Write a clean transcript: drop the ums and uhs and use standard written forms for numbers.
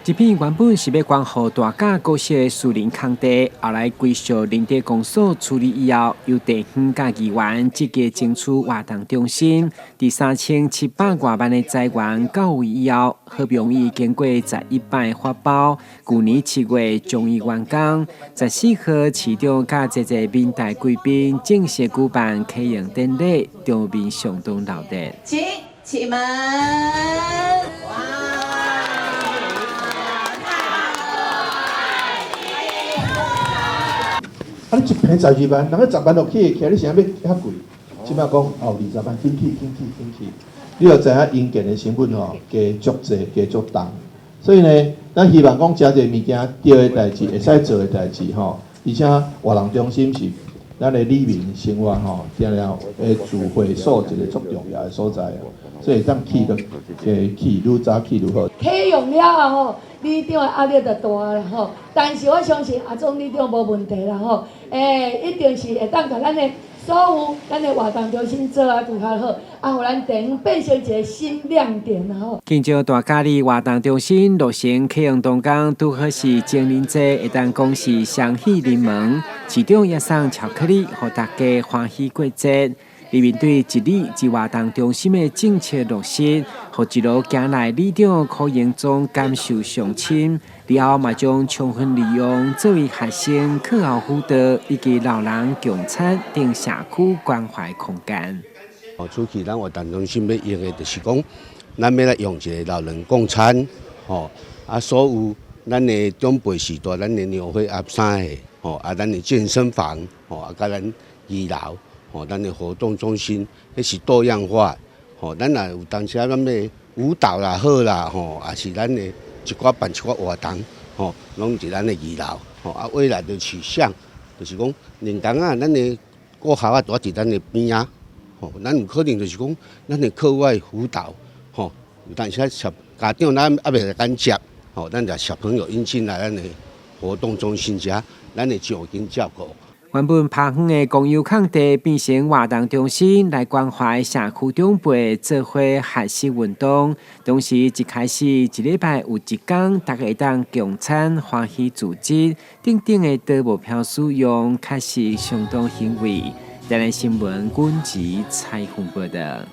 這片原本是欲捐予大甲國小的私人空地，後來歸屬仁德公所處理以後，由地方佮議員積極爭取活動中心，佇3700外萬的財源到位以後，好不容易經過11擺發包，舊年7月終於完工。14號市長佮濟濟民代貴賓正式舉辦啟用典禮，場面相當熱鬧。請啟門。哇！太棒了！啊！你一坪12萬，人家十萬就起起來，你是按欲遐貴？這擺講哦，20萬，緊起緊起緊起。你就知影營建的成本吼，加足濟，加足重。所以呢，咱希望講誠濟物件對的代誌，會使做的代誌吼，而且活動中心是咱的里民生活吼，定定的聚會所一個足重要的所在啊。所以會當起就加起，愈早起愈好。啟用了後吼，里長的壓力就大啦吼。但是我相信阿總里長無問題啦吼，欸，一定是會當共咱的所有咱的活動中心做啊閣較好，啊，予咱地方變成一個新亮點啦吼。慶祝大甲里活動中心落成啟用當工，拄好是情人節，會當講是雙喜臨門，市長也送巧克力，予大家歡喜過節。里面對一里一活動中心的政策落實，予一路行來里長柯榮宗感受上深。了後嘛，將充分利用作為學生課後輔導以及老人共餐等社區關懷空間。哦，初期咱活動中心欲用的，就是講，咱欲來用一个老人共餐，吼，啊，所有咱的長輩時代，咱的尿血壓啥的，吼，啊，咱的健身房，吼，啊，佮咱二樓。吼，咱的活動中心，彼是多樣化。吼，咱若有當時咱欲舞蹈啦好啦，吼，也是咱的一寡辦一寡活動，吼，攏佇咱的二樓。吼，啊，未來的取向，就是講，連工仔，咱的國校啊，都佇咱的邊仔。吼，咱有可能就是講，咱的課外輔導，吼，有當時小家長咱猶未來敢接，吼，咱就小朋友引進來咱的活動中心遮，咱會就近照顧。原本拍遠的公有空地變成活動中心，來關懷社區長輩做伙學習運動。同時一開始一禮拜有一工，大家會當共餐歡喜組織，等等的多目標使用，確實相當欣慰。台南新聞軍籍採訪報道。